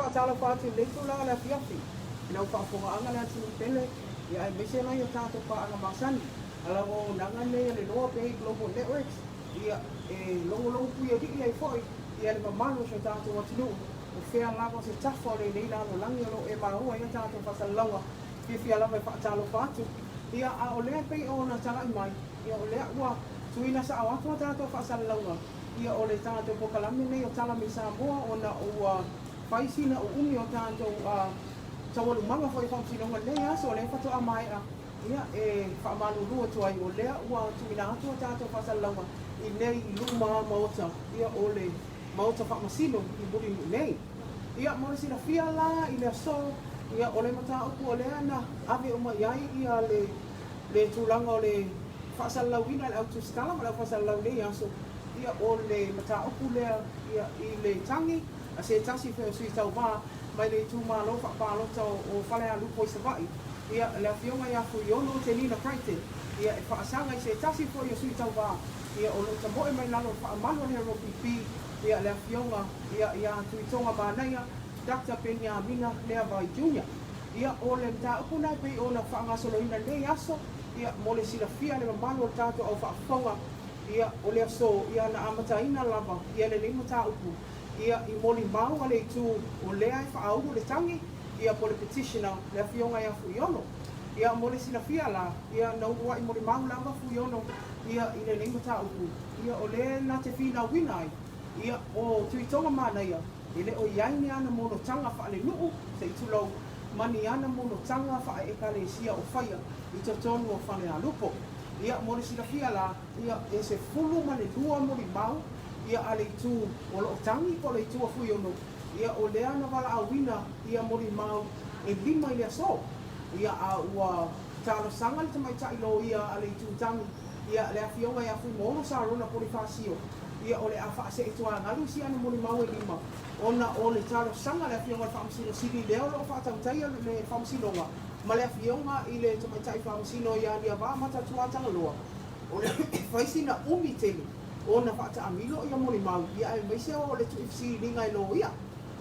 faatalofa atu i lenei tulaga o le afiafi i lau faafofogaaga le atunuu pele, ia aemaise nai o tatou paaga masani a lau auaunaga lenei a le Loa Bay Global Networks, ia e logologo puialii ai foi ia le mamalu o si o tatou atunuu o fea lava o se tafa o lenei lalolagi o lo o e maua ai a tatou faasalalauga. Fiafia lava e faatalofa atu, ia a o lea e pei ona talai mai, ia o lea ua tuuina sao atu a tatou faasalalauga, ia o le tatou polokalame lenei o Tala mai Samoa ona ua fai sina uumi o tatou taualumaga foi o faamasinoga i lenei aso, o lea faatoa maea, ia e faamalulu atu ai o lea ua tuuina atu a tatou faasalalauga i nei i luma maota, ia o le Maota Faamasino i Mulinuu nei. Ia mo le silafia la i le aso, ia o le mataupu o lea na ave uma i ai ia le le tulaga o le faasalalauina e le au tusitala ma le au faasalalau i lenei aso, ia o le mataupu lea ia i le tagi a se tasi foi o sui tauva mai le itumalo faapalota o Falealupo i Savaii, ia le Afioga ia Fuiono Tenina Crichton, ia e faasaga i se tasi foi o sui tauva ia o lo o tamoe mai lalo o le faamalu a le LPP, ia le Afioga ia ia Tuitoga Manaia Doctor Peniamina Leavai Junior. Ia o le mataupu lena e pei ona faagasoloina i lenei aso, ia mo le silafia le mamalu o le tatou au faafofoga, ia o le aso ia na amataina lava ia lenei mataupu ia i molimau a le itu o lea e faaulu le tagi ia po o le petitioner le Afioga ia Fuiono. Ia mo le silafia la, ia na uluai molimau lava Fuiono ia i lenei mataupu, ia o lea na te finauina ai, ia o Tuitoga Manaia e le o i ai ni ana monotaga faalenuu, se i tulou, ma ni ana monotaga faaekalesia o faia i totonu o Falealupo. Ia mo le silafia la, ia e 12 molimau ia a le itu o lo o tagi po o le itu a Fuiono, ia o lea na valaauina ia molimau e lima i le aso. Ia a ua talosaga le tamaitai loia a le itu tagi, ia le Afioga ia Fuimaono Sarona Ponifasio, ia o le a faasee tuagalu i si ana molimau e lima, ona o le talosaga a le Afioga i le Faamasino Sili lea o lo o faatautaia le Faamasinoga ma le Afioga i le Tamaitai Faamasino ia Niavaa Matatua Tagaloa, o le fai sina umi tele ona faataamilo ia molimau, ia aemaise o le tuuifesiliga e loia.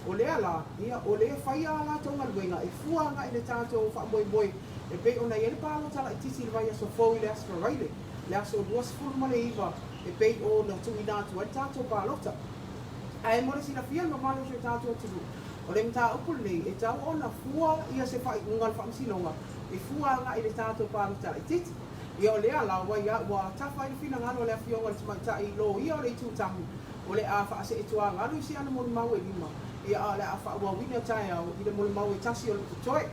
O lea la, ia, o lea e faia a latou galuega e fua agai i le tatou faamoemoe e pei ona i ai le palota laitiiti i le vaiaso fou i le Aso Faraile, le aso 29 e pei ona tuuina atu ai le tatou palota. Ae mo le silafia e le mamalu o si o tatou atunuu, o le mataupu lenei e tau ona fua ia se faaiuga a le Faamasinoga e fua agai i le tatou palota laitiiti. Ia o lea la ua ia ua tafa ai le finagalo o le Afioga i le Tamaitai Loia o le Itu Tahu o le a faasee tuagalu i si ana molimau e lima, ia a o le a faaauauina taeao i le molimau e tasi o lo o totoe.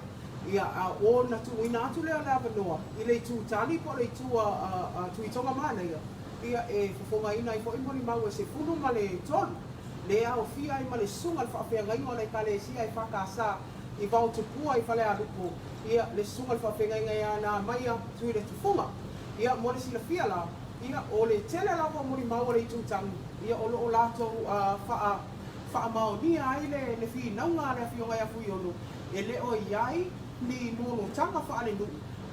Ia, a ona tuuina atu lea o le avanoa i le itu tali po o le itu a Tuitoga Manaia, ia, e fofogaina ai foi molimau e 13, le aofia ai ma le susuga i le faafeagaiga o le Ekalesia EFKS i Vaotupua i Falealupo, ia, le susuga i le faafeagaiga ia Namaia Tuiletufuga. Ia, mo le silafia la, ia, o le tele lava o molimau a le itu tagi, ia, o lo o latou faa, faamaonia ai le, le finauga a le Afioga ia Fuiono, e le o i ai ni monotaga faalenuu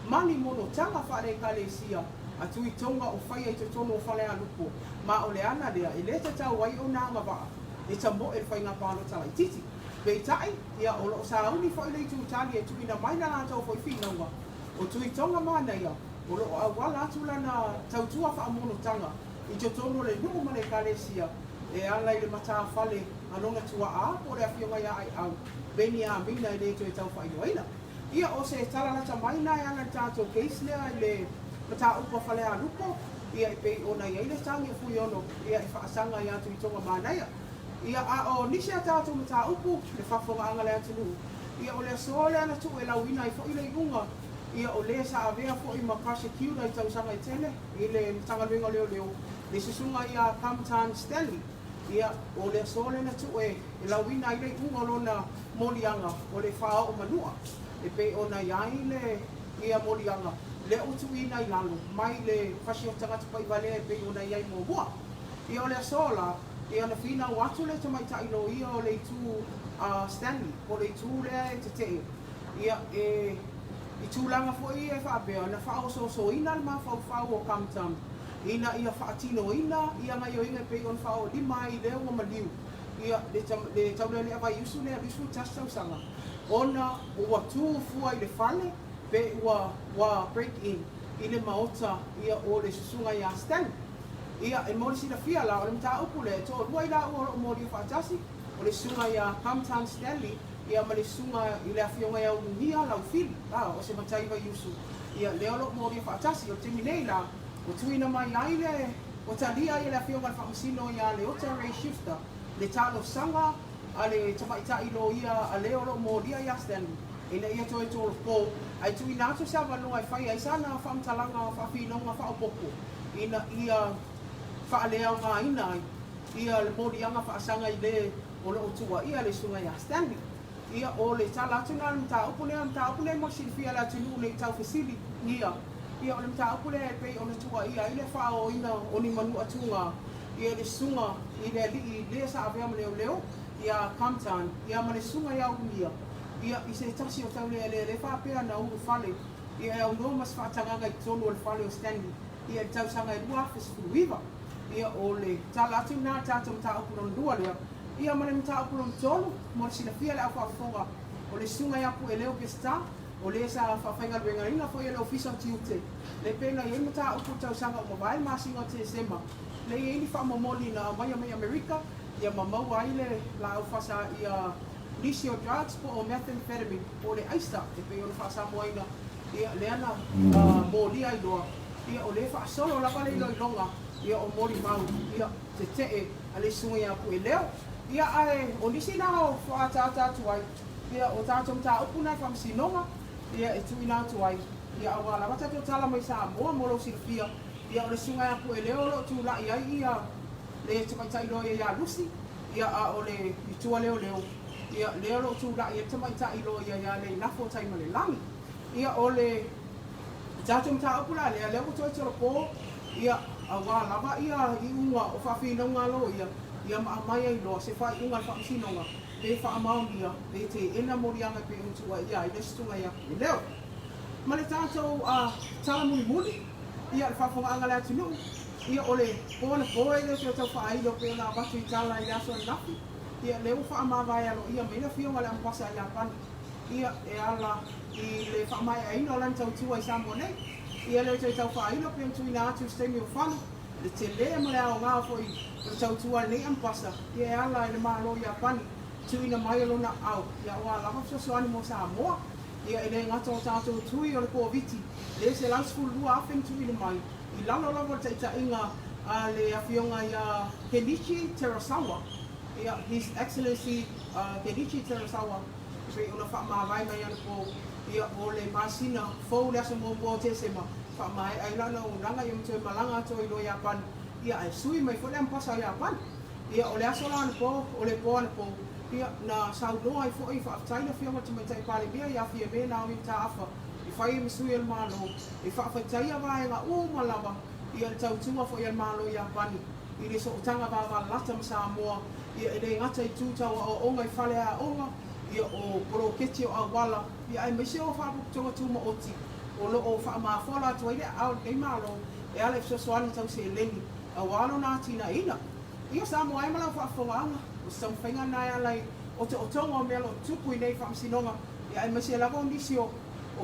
ma ni monotaga faale-ekalesia a Tuitoga o faia i totonu o Falealupo, ma o le ana lea e le tatau ai ona agavaa e tamoe le faiga palota laitiiti. Peitai, ia, o lo o sauni foi le itu tali e tuuina mai la latou foi finauga, o Tuitoga manaia o lo o auala atu lana tautua faamonotaga i totonu o le nuu ma le ekalesia e ala i le matafale a lona tuaa po o le Afioga ia Aiau Peniamina e le toe tau faailoaina. Ia, o se tala lata mai na e ala i le tatou case lea i le mataupu a Falealupo, ia e pei ona i ai le tagi o Fuiono, ia e faasaga ia Tuitoga Manaia. Ia, a o nisi a tatou mataupu, le faafofogaaga a le atunuu, ia o le aso lea na tuu e lauina ai foi le iuga, ia o le sa avea foi ma prosecutor i tausaga e tele i le Matagaluega o Leoleo, le susuga ia Kamtan Stanley. Ia, o le aso lea na tuu e lauina ai le iuga o lona moliaga o le faaoo manua, e pei ona i ai le ia moliaga lea ua tuuina i lalo mai le fasi o tagata paivale e pei ona i ai muamua. Ia, o le aso la, ia na finau atu le tamaitai loia o le itu a Stanley, po o le itu lea e tetee, ia, e i tulaga foi ia e faapea na faaosoosoina le mafaufau o Kamtan ina ia faatinoina ia gaioiga e pei ona faaoolima ai lea ua maliu. Ia, le, le taulealea vaiusu lea 21 tausaga, ona ua tu fua i le fale pe ua break in i le maota ia o le susuga ia Stanley. Ia, e mo le silafia la, o le mataupu lea, e toalua i laua o lo o molia faatasi, o le susuga ia Kamtan Stanley ia ma le susuga i le afioga ia Ulugia Laufili, a, o se matai vaiusu, ia, lea o lo o molia faatasi. O le taimi nei la, ua tuuina mai ai le, ua talia ai e le afioga i le Faamasino ia Leota Ray Schuster le talosaga a le tamaitai loia a le o lo o molia ia Stanley ina ia toe tolopo ae tuuina atu se avanoa e fai ai sana faamatalaga faafinauga faaopoopo ina ia faaleaogaina ai ia le moliaga faasaga i le o lo o tuuaia le susuga ia Stanley. Ia, o le tala atu lena o le mataupu lea, o le mataupu lea mo le silafia e le atunuu nei taufesili, ia, ia o le mataupu lea e pei ona tuuaia ai le faaoina o ni manuatuga ia le susuga i le alii le sa avea ma leoleo ia Kamtan, ia ma le susuga ia Ulugia, ia i se tasi o taulealea faapea na ulufale ia e aunoa ma se faatagaga i totonu o le fale o Stanley ia i le tausaga e 2019. Ia o le tala atu lena i le tatou mataupu lona lua lea. Ia ma le mataupu lona tolu, mo le silafia e le aufaafofoga, o le susuga ia Pueleo Peseta, o le sa faafaigaluegaina foi e le Ofisa o Tiute, le pei na i ai mataupu i le tausaga ua mavae le masina o Tesema, le i ai ni faamomoli na aumaia mai Amerika, ia ma maua ai le laau fasa ia nisi o drugs po o methamphetamine po o le aisa e pei ona faasamoaina, ia lea na molia ai loa, ia o lea e faasolo lava le iloiloga ia o molimau ia tetee a le susuga ia Pueleo. Ia ae o nisi na o faaataata atu ai ia o tatou mataupu na i faamasinoga ia e tuuina atu ai ia aua lava tatou tala mai Samoa mo lou silafia ia o le susuga ia Pueleo o lo o tulai ai ia le tamaitai loia ia Lucy ia a o le itu a leoleo ia lea o lo o tulai ai le tamaitai loia ia Leinafo Taimalelagi. Ia o le tatou mataupu la lea, lea ua toe tolopo ia aua lava ia iuga o faafinauga a loia ia ma aumai ai loa se faaiuga a le Faamasinoga pe faamaonia pe teena moliaga e pei ona tuuaia ai le susuga ia Pueleo. Ma le tatou tala mulimuli ia le faafofogaaga a le atunuu ia o le po anapo e le o toe tau faailo pei ona avatu i tala i le aso ananafi ia lea ua faamavae aloaia mai le afioga i le Amepasa a Iapani ia e ala i le faamaeaina o lana tautua i Samoa nei. Ia le toe tau faailo pei ona tuuina atu i se taimi o fano, le tele ma le aoga foi o le tautua a lenei Amepasa, ia e ala i le Malo o Iapani tuuina mai o lona aao, ia aua lava fesoasoani mo Samoa. Ia e le gata o tatou tui o le Koviti le 112,000 na tuuina mai i lalo lava o le taitaiga a le Afioga ia Kenichi Terasawa, ia His Excellency Kenichi Terasawa, E pei ona faamavae mai anapo ia o le masina fou le aso muamua o Tesema, faamaea ai lana auaunaga ia ma toe malaga atu ai loa Iapani, ia ae sui mai foi le Amepasa o Iapani. Ia o le aso la anapo, o le po anapo, ia na saunoa ai foi faafetai le Afioga i le Tamaitai Palemia ia Fiame Naomi Mataafa i fai ai ma sui o le Malo e faafetaia vaega uma lava ia le tautua foi a le Malo o Iapani i le sootaga vavalalata ma Samoa, ia e le gata i itu tau aoaoga i fale aoga, ia o poloketi o auala, ia aemaise o faalapotopotoga tumaoti o lo o faamafola atu ai le aao o lenei Malo e ala i fesoasoani tau seleni aua lona atinaeina. Ia Samoa e ma lau faafofogaaga, o se taumafaiga lena e ala i otootoga o mea o lo o tutupu i nei faamasinoga, ia aemaise lava o nisi o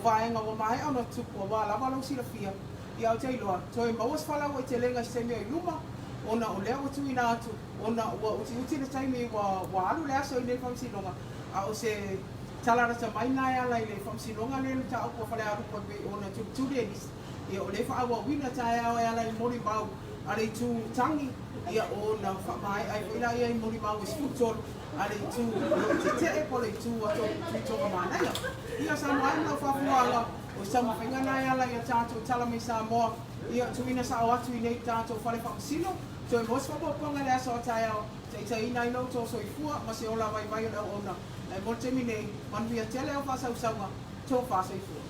vaega ua maea ona tutupu aua lava lou silafia. Ia ou te iloa, toe maua se faalauaitelega i se taimi o i luma, ona o lea ua tuuina atu, ona ua utiuti le taimi ua alu le aso i nei faamasinoga, a o se tala lata mai lena e ala i le faamasinoga lea i le mataupu a Falealupo e pei ona tulituli e nisi, ia o lea e faaauauina taeao e ala i molimau a le itu tagi, ia ona faamaea ai foi laia i molimau e 13 a le itu o lo o tetee po o le itu a Tuitoga Manaia. Ia Samoa e ma lau faafuaga. O se taumafaiga lena e ala i a tatou tala mai Samoa, ia tuuina sao atu i nei tatou fale faamasino, toe maua se faaopoopoga i le aso a taeao, taitaiina ai lo outou soifua ma se ola vaivai o le auauna. Ae mo le taimi nei, manuia tele au faasausauga, tofa soifua.